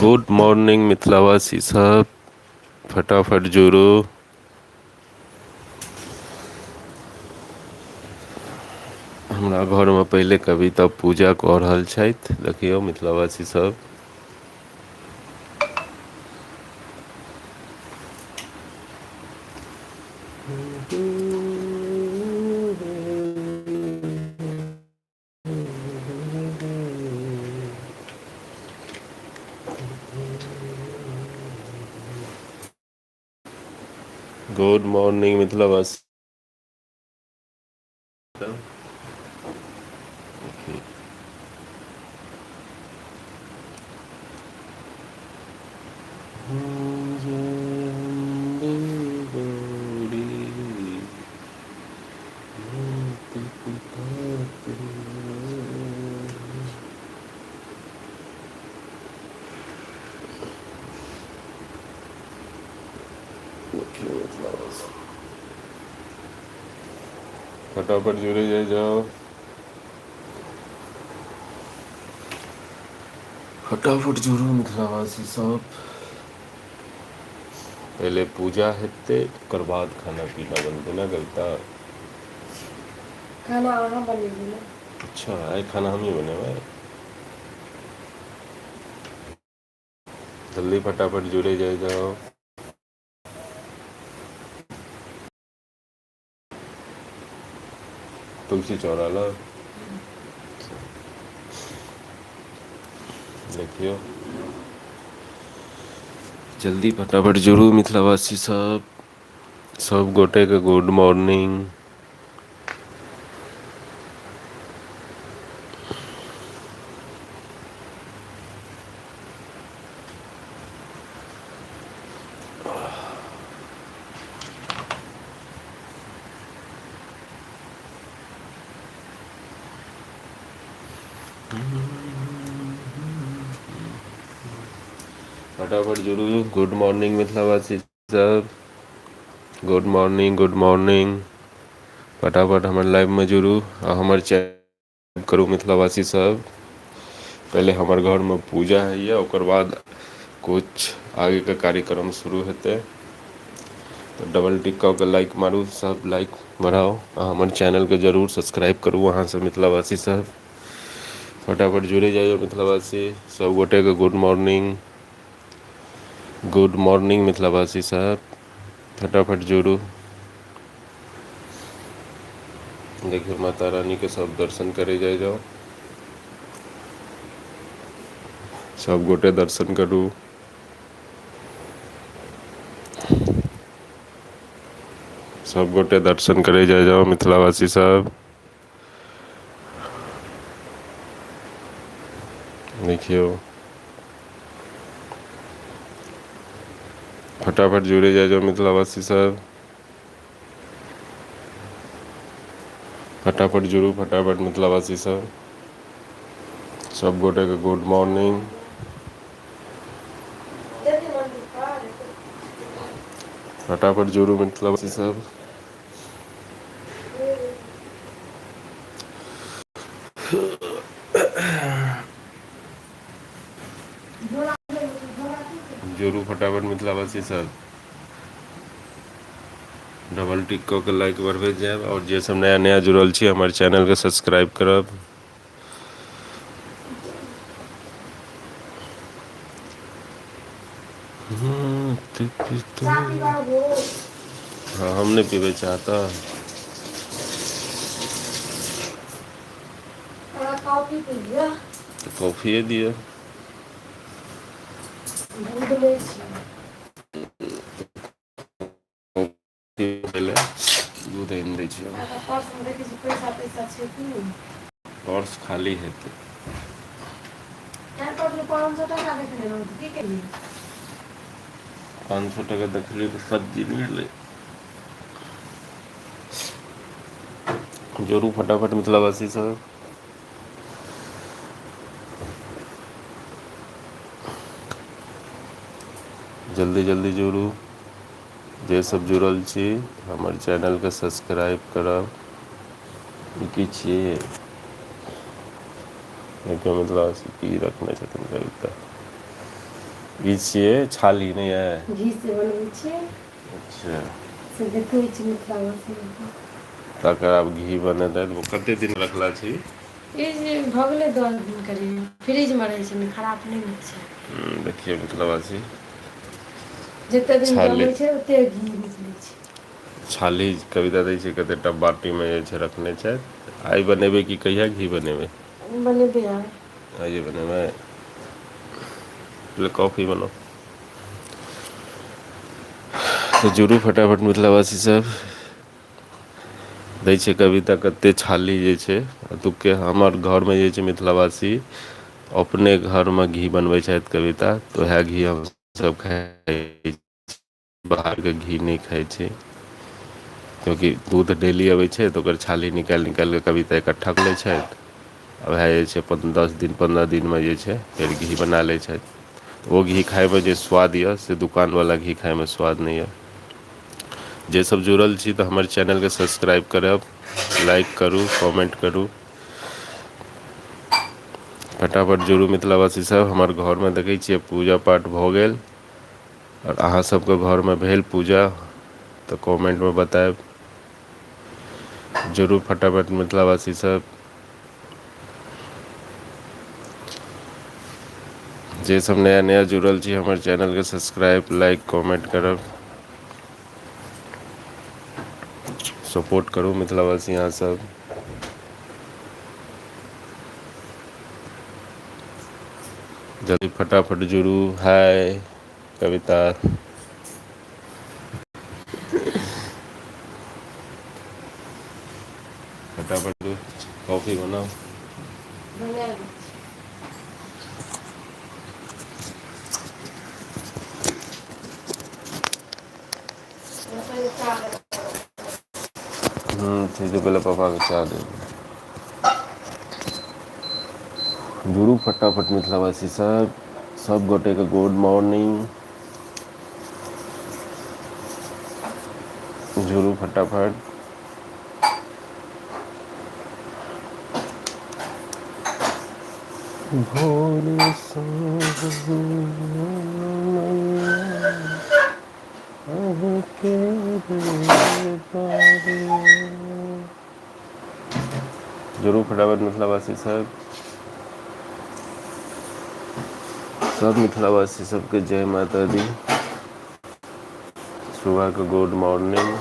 Good morning मिथिलावासी सब, फटाफट जुड़ू। हमरा घरमे पहिले कविता पूजा कऽ रहल छथि, देखियौ मिथिलावासी सब। गुड मॉर्निंग मिथिलावासी। फटाफट जुड़े जाए जाओ, फटाफट जुड़ू मिथिलावासी सब। पहिले पूजा हेतै, ओकर बाद खाना पीना बनतै ने कविता। खाना अहाँ बनेबै ने। अच्छा, आइ खाना हमही बनेबै। जल्दी फटाफट जुड़े जाए जाओ। तुलसी चौरा लग देखियौ, जल्दी फटाफट जुड़ू मिथिलावासी सब। सब गोटेके गुड मॉर्निंग। फटाफट जुड़ू। गुड मॉर्निंग मिथिलावासी सब, गुड मॉर्निंग, गुड मॉर्निंग। फटाफट हमर लाइवमे जुड़ू आ हमर चैनल करू मिथिलावासी सब। पहिले हमर घरमे पूजा होइए, ओकर बाद कुछ आगेके कार्यक्रम शुरू हेतै। तऽ डबल टिक कऽ के लाइक मारू, सब लाइक बढ़ाउ आ हमर चैनलके जरूर सब्सक्राइब करू अहाँसभ मिथिलावासी सब। फटाफट जुड़े जाइए मिथिलावासी सब गोटेके। गुड मॉर्निंग, गुड मॉर्निंग मिथिलावासी सब, फटाफट जुड़ू। देखियौ माता रानीके सब दर्शन करे जाइ जाउ, सब गोटे दर्शन करू। सब गोटे दर्शन करे जाइ जाउ मिथिलावासी सब। देखियौ, फटाफट जुड़े जाइ जाउ मिथिलावासी सब। फटाफट जुड़ू, फटाफट मिथिलावासी सब। सब गोटेके गुड मॉर्निंग। फटाफट जुड़ू मिथिलावासी सब। जुड़ू फटाफट मिथिलावासी सब। डबल टिक कऽ के लाइक बढ़बैत जायब, आओर जे सब नया नया जुड़ल छी हमर चैनलके सब्सक्राइब करब। हँ, हम नहि पीबै चाह तऽ। कॉफी पी लिअ। तऽ कॉफिए दिअ। दूध नहि छै। दूध आनि दै छियै। पर्समे देखै छी पैसा तैसा छै कि नहि। पर्स खाली हेतै। काल्हि परसू 500 टाका देखने रहौं तऽ की केलियै? 500 टाका देखलियै तऽ सब्जी नहि भेलै। जोड़ू फटाफट मिथिलावासी सब। जल्दी जल्दी जोड़ू। जे सब जुड़ल छी हमर चैनलके सब्सक्राइब करब। ई की छियै? देखियौ मिथिलावासी की रखने छथिन कविता। ई छियै छाली नहि यै घी से बनबै छियै। अच्छा से देखै छी मिथिलावासी तकर आब घी बनेतै कते दिन रखला छी। ई जे भऽ गेलै 10 दिन करीब फ्रिजमे रहै छै ने खराब नहि होइ छै। देखियौ मिथिलावासी जते दिन छाली जमै छै ओते घी निकलै छै। छाली कविता दै छै कतेटा बाटीमे जे छै रखने छै। आइ बनेबै कि कहिया घी बनेबै? बनेबै आइ। आइये बनेबै? पहिले कॉफी बनाउ। तऽ जुड़ू फटाफट मिथिलावासी सब। दै छै कविता कतेक छाली जे छै एतुके हमर घरमे जे छै मिथिलावासी अपने घरमे घी बनबै छथि कविता तऽ उएह घी हमसभ खाइ बाहरके घी नहि खाइ छै। कियाकि दूध डेली अबै छै तऽ ओकर छाली निकालि निकालि कऽ कविता इकट्ठा कऽ लै छथि। आ उएह जे छै 10 दिन 15 दिनमे जे छै फेर घी बना लैत छथि। ओ घी खाायमे जे स्वाद यऽ से दोकानवला घी खाायमे स्वाद नहि यऽ। जे सब जुड़ल छी तऽ हमर चैनलके सब्सक्राइब करब लाइक करू कमेन्ट करू। फटाफट जुड़ू मिथिलावासीसभ हमर घरमे देखै छियै पूजा पाठ भऽ गेल। आओर अहाँसभके घरमे भेल पूजा तऽ कॉमेन्टमे बतायब। जरूर फटाफट मिथिलावासी सब। जे सब नया नया जुड़ल छी हमर चैनलके सब्सक्राइब लाइक कमेन्ट करब। सपोर्ट करू मिथिलावासी अहाँसभ। जल्दी फटाफट जुड़ू हाय कविता। फटाफट कॉफी बनाउ। बना दै छी। पहिले चाह हूँ ठीक पहिले पप्पा के चाह दे। जुड़ू फटाफट मिथिलावासी सब सभगोटेके गुड मॉर्निंग। जुड़ू फटाफट। भोरसँ अहाँके जुड़ू फटाफट मिथिलावासी सब। सब मिथिलावासी सबके जय माता दी। सुबहके गुड मॉर्निंग।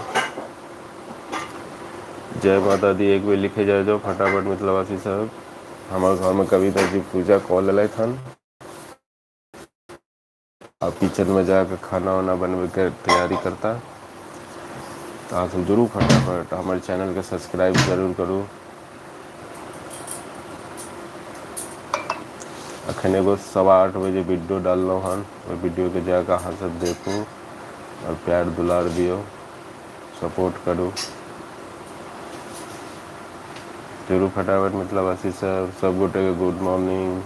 जय माता दी एक बेर लिखे जाइ जाउ फटाफट मिथिलावासी सब। हमर घरमे कविता जी पूजा कऽ लेलथि हन। आब किचेनमे जा कऽ खाना उना बनबैके तैयारी करता। तऽ अहाँसभ जुड़ू फटाफट हमर चैनलकेँ सब्सक्राइब जरूर करू। एखन एगो 8:15 बजे वीडियो डाललहुँ हन ओहि वीडियोके जा कऽ अहाँसभ देखू। आओर प्यार दुलार दियौ सपोर्ट करू। चलू फटाफट मिथिलावासी सब सबगोटे के गुड मॉर्निंग।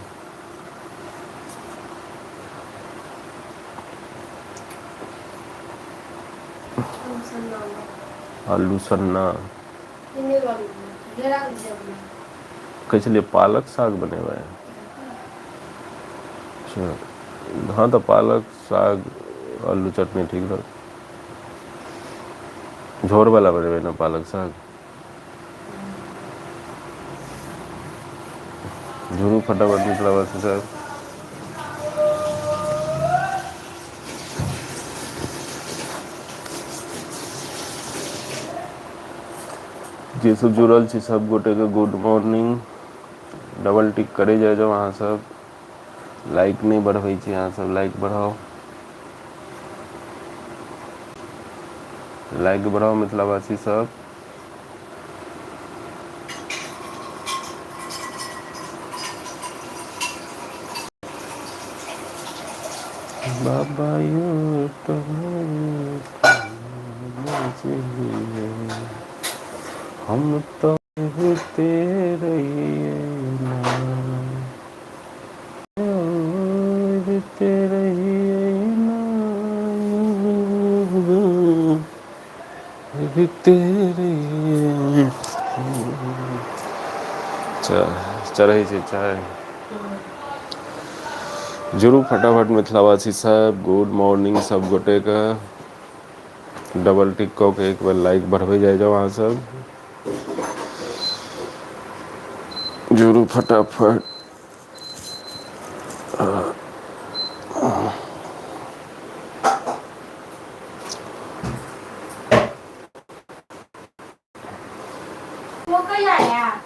आलू सन्ना आलू सन्ना। घेरा के भुजिया बनेबै। कहै छलियै पालक साग बनेबै। अच्छा हँ तऽ पालक साग आलू चटनी ठीक रहत। झोर वला बनेबै ने पालक साग? जूरू फटाफट मिथिलावासी सब। जे सब जुड़ल छी सभगोटेके गुड मॉर्निंग। डबल टिक करै जाइ जाउ अहाँसभ। लाइक नहि बढ़बै छी अहाँसभ लाइक बढ़ाउ। लाइक बढ़ाउ मिथिलावासी सब। बाबा यौ हम तऽ अबिते रहियै ना। अबिते रहियै ना यौ। अबिते रहियै। अच्छा चढ़ै छै चाय। हँ। जुड़ू फटाफट मिथिलावासी सब, गुड मॉर्निंग सब गोटेके। डबल टिक कऽ के एक बेर लाइक बढ़बै जाइ जाउ अहाँ सब। जुड़ू फटाफट। ओ कहिया आयत?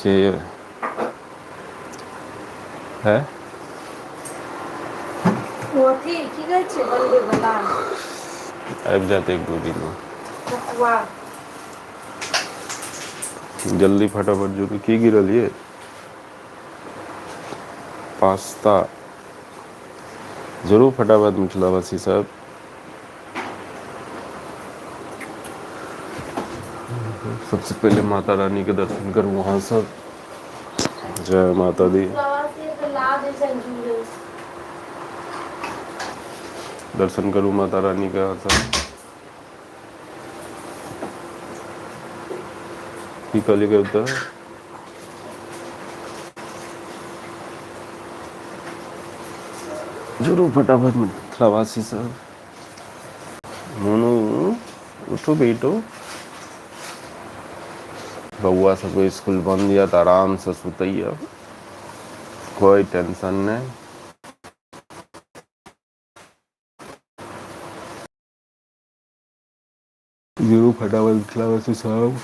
के है ओ अथी की कहै छै बनबै बला? आबि जायत एक दू दिनमे। ठकुआ। जल्दी फटाफट जुड़ू। की गिरल ये? पास्ता। जुड़ू फटाफट मिथिलावासी सब। सबसे पहिले माता रानी के दर्शन करू अहाँ सब। जय माता दी। दर्शन करू माता रानी के अहाँ सब। की कहलियै कविता? जुड़ू फटाफट मिथिलावासी सब। मोनू उठू बेटो। बौआ सबके स्कूल बंद यऽ तऽ आरामसँ सुतैया, कोइ टेंशन नहि। जुड़ू फटाफट मिथिलावासी सब।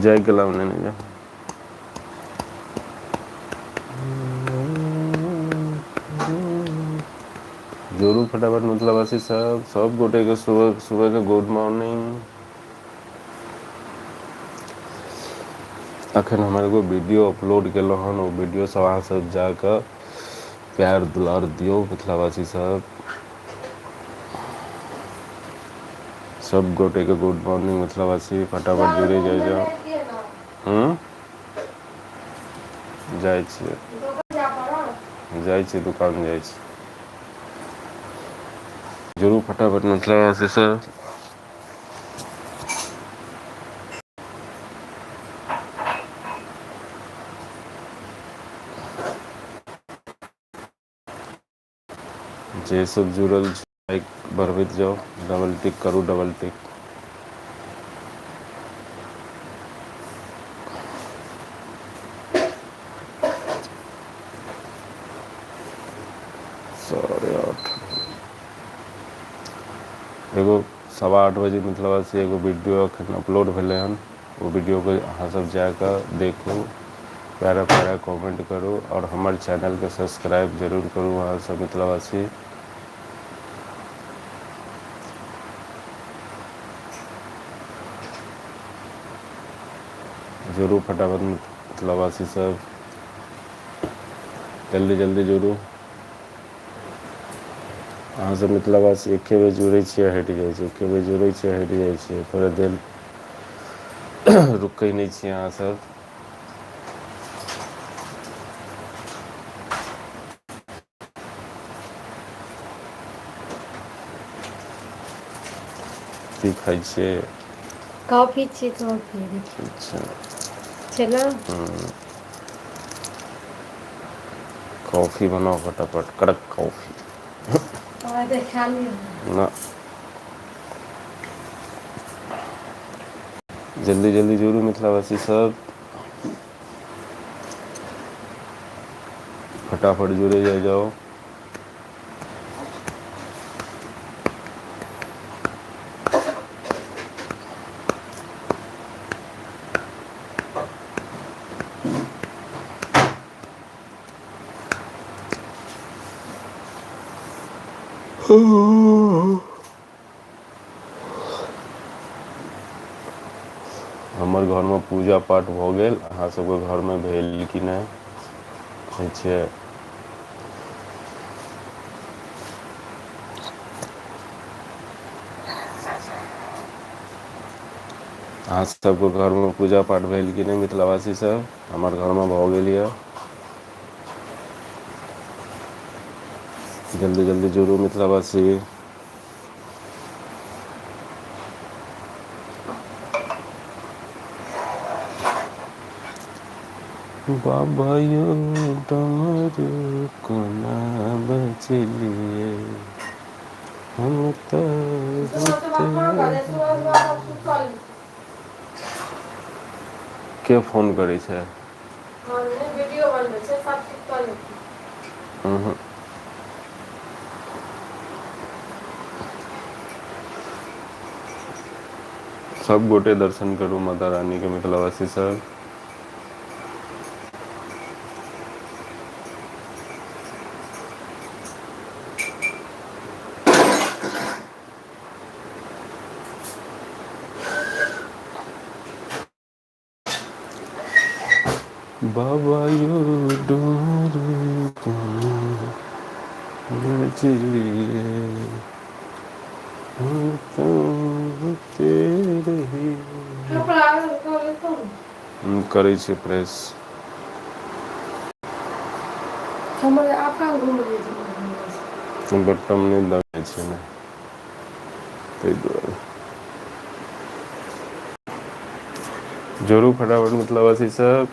जाय के लाउ ने जा। जोड़ू फटाफट मिथिलावासी सब, सब गोटे के सुबह सुबह के गुड मॉर्निंग। अखन हमर एगो वीडियो अपलोड केलहुँ हन, ओ वीडियो सब अहाँ सब जाकऽ प्यार दुलार दियौ मिथिलावासी सब। सब गोटे के गुड मॉर्निंग मिथिलावासी, फटाफट जुड़े जाइ जाउ। हूँ जाइ छियै, जाइ छियै दुकान जाइ छी। जुड़ू फटाफट मिथिलावासी सब। जे सब जुड़ल छै लाइक बढ़बैत जाउ, डबल टिक करू, डबल टिक। 8:30 एगो 8:15 बजे मिथिलावासी एगो वीडियो अखन अपलोड भेलै हन, ओ वीडियोके अहाँ सब जाकऽ देखू, प्यारा प्यारा कमेंट करू और हमर चैनलके सब्सक्राइब जरूर करू अहाँ सब मिथिलावासी। जुड़ू फटाफट मिथिलावासी सब, जल्दी जल्दी जुड़ू। अहाँ सब मिथिलावासी एके बेर जुड़ै छियै हटि जाइ छियै, एके बेर जुड़ै छियै हटि जाइ छियै, थोड़े देर रुकै नहि छियै अहाँ सब। की खाइ छियै? कॉफी छियै, कॉफी। अच्छा छै ने। कॉफी बनाउ फटाफट, कड़क कॉफी। देखा लियौ ना। जल्दी जल्दी जुड़ू मिथिलावासी सब, फटाफट जुड़े जाइ जाउ। हमर घरमे पूजा पाठ भऽ गेल, अहाँ सबके घरमे भेल कि नहि होइ छै? अहाँ सबके घरमे पूजा पाठ भेल कि नहि मिथिलावासी सब? हमर घरमे भऽ गेल यऽ। जल्दी जल्दी जुड़ू मिथिलावासी। बाबा यौ डमरू कोना बजेलियै, हम तऽ सुबह सुबह फोन कऽ दे, सुबह सुबह सब सुतल। के फोन करै छै? हँ, वीडियो बनबै छै सब सुतल हेतै। उहूँ। सब गोटे दर्शन करू माता रानी के मिथिलावासी सब। बाबा यौ डमरू कोना बजेलियै, हम तऽ रहियै। कपड़ा कऽ लेतौ ने। हम करै छियै प्रेस। हमर आपा घुम जाइ छै। बटम नहि दबै छै ने, ताहि दुआरे। जोड़ू फटाफट मिथिलावासी सब,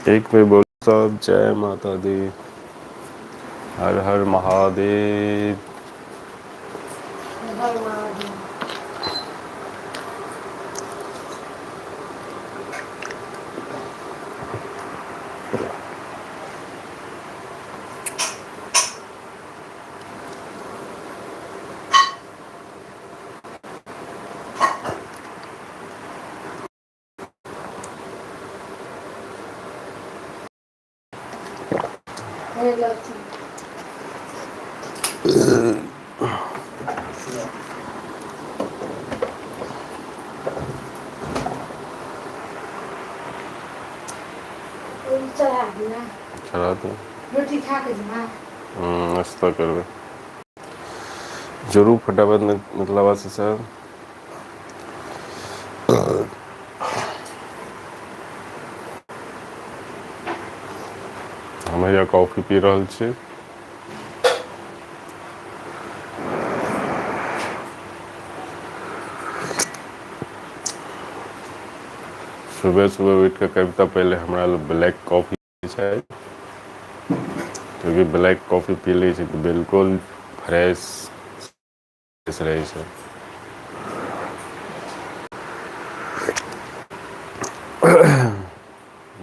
एक बेर बोल सब जय माता दी, हर हर महादेव। हर हर महादेव। हे लक्ष्मी। चढ़ा दिया। चढ़ा दू। रोटी खा के जेबा। नाश्ता करबै। जरूर फटाफट मिथिलावासी सब। हम हैया कॉफी पी रहल छी। सुबह सुबह उठि कऽ कविता पहिले हमरा लए ब्लैक कॉफी छै, क्योंकि ब्लैक कॉफी पी लै छै तऽ बिल्कुल फ्रेश रहै छै।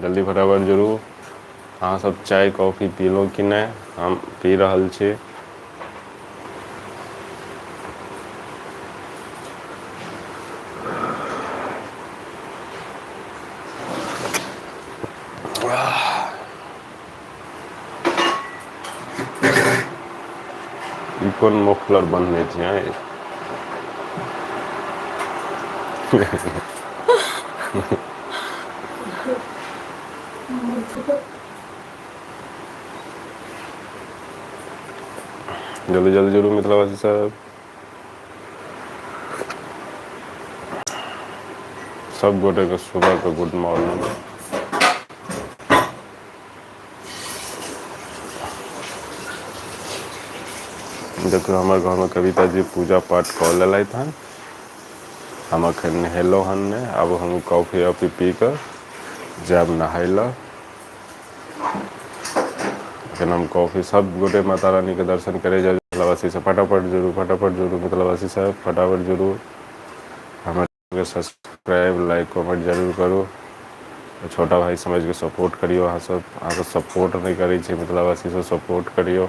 जल्दी फटाफट जुड़ू। अहाँ सब चाय कॉफी पीलहुँ कि नहि? हम पी रहल छी। ई कोन मफलर बन्हने छी आँय? जल्दी जल्दी जुड़ू मिथिलावासी सब। सब गोटे के सुबह के गुड मॉर्निंग। देखियौ हमर घरमे कविता जी पूजा पाठ कऽ लेलथि हन। हम अखन नहेलहुँ हन नहि, आब हम कॉफी वॉफी पी कऽ जायब नहाय लए। एखन हम कॉफी सब गोटे माता रानीके दर्शन करे जाउ मिथिलावासी सब फटाफट जुड़ू, फटाफट जुड़ू मिथिलावासी सब, फटाफट जुड़ू। हमर सब्सक्राइब लाइक कमेंट जरूर करू। छोटा भाई समझ के सपोर्ट करियौ। अहाँ सब, अहाँ सब सपोर्ट नहि करै छी मिथिलावासी सब, सपोर्ट करियौ।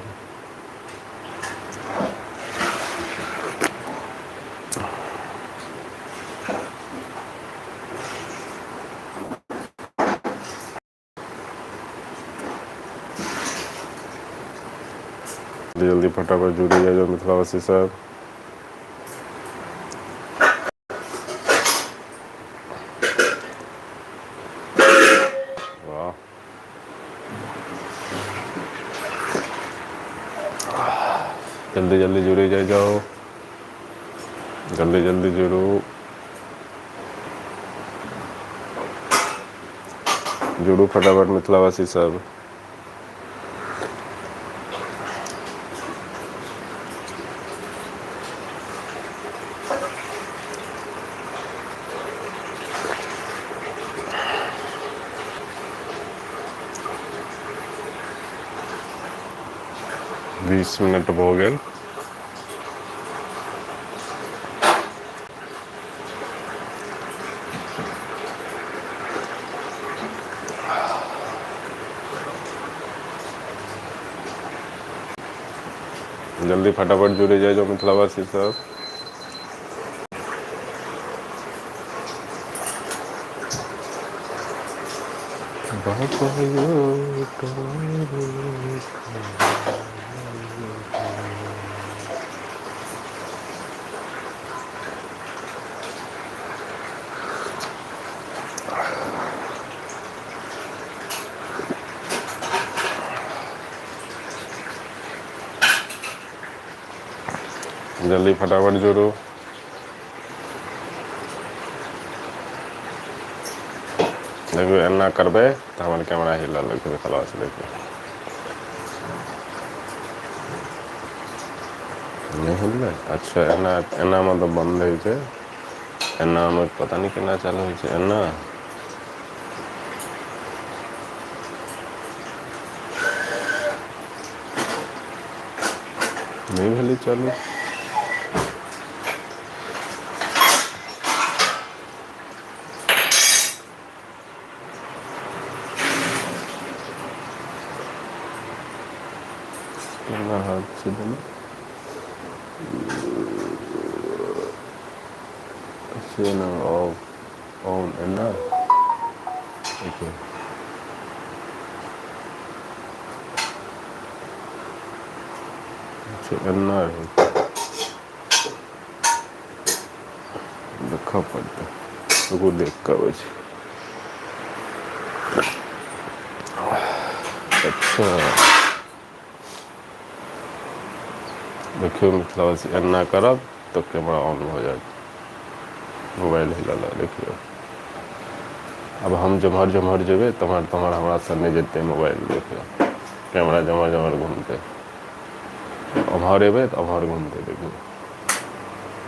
जल्दी जल्दी फटाफट जुड़ि जाइए मिथिलावासी सब। वाह, जल्दी जल्दी जुड़ि जाइ जाउ, जल्दी जल्दी जुड़ू। जुड़ू फटाफट मिथिलावासी सब। 20 मिनट भऽ गेल। जल्दी फटाफट जुड़े जाइ जाउ मिथिलावासी सब। जल्दी फटाफट जुड़ू। देखियौ, एना करबै तऽ हमर कैमरा हिलऽ लगतै। मिथिलावासी, देखियौ, नहि हिललै। अच्छा, एना एनामे तऽ बन्द होइ छै। एनामे पता नहि केना चालू होइ छै एना। नहि भेलै चालू। केना हाथ छै देने से ने, ऑफ ऑन एना। देखियौ, अच्छा, एना रहै छै। देखऽ पड़तै, रुकू, देख कऽ अबै छी। अच्छा, देखियौ मिथिलावासी, एना करब तऽ कैमरा ऑन भऽ जायत। मोबाइल हिलऽ लागल, देखियौ। आब हम जेम्हर जेम्हर जेबै, तम्हर तम्हर हमरा सङ्गे जेतै मोबाइल। देखियौ, कैमरा जेम्हर जेम्हर घुमतै, ओम्हर एबै तऽ ओम्हर घुमतै। देखियौ,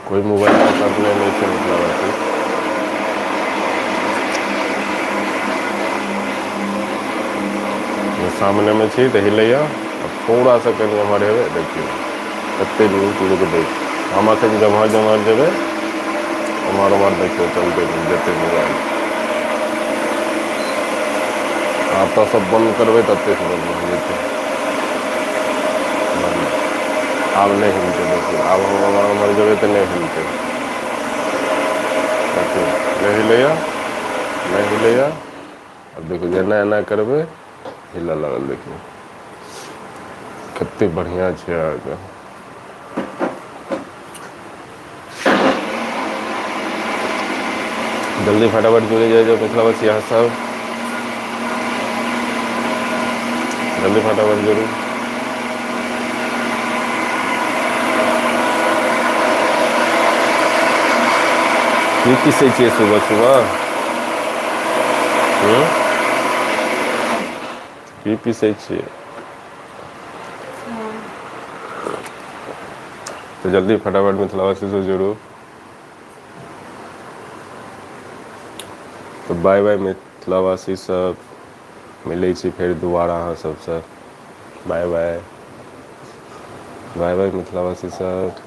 कोइ मोबाइल पकड़ने नहि छै मिथिलावासी। सामनेमे छी तऽ हिलैया आ थोड़ा सा कनि एम्हर हेबै, देखियौ कते नीक लुक दै छै। हम एखन जेम्हर जेम्हर जेबै, ओम्हर ओम्हर देखियौ चलतै जेतै मोबाइल। आ एतऽ सब बन्द करबै तऽ एतयसँ बन्द भऽ जेतै, बन्द। आब नहि हिलतै। देखियौ, आब हम एम्हर ओम्हर जेबै तऽ नहि हिलतै। देखियौ, नहि हिलैया, नहि हिलैया। आब देखियौ, जेना एना करबै, हिलऽ लागल। देखियौ कते बढ़िआँ छै अहाँके। जल्दी फटाफट जुड़ि जाइ जाउ मिथिलावासी अहाँ सब। जल्दी फटाफट जुड़ू। की पीसै छियै सुबह सुबह? हूँ, की पीसै छियै? तऽ जल्दी फटाफट मिथिलावासी से जुड़ू। तऽ बाय बाय मिथिलावासी सब, मिलै छी फेर दोबारा अहाँ सबसँ। बाय बाय, बाय बाय मिथिलावासी सब।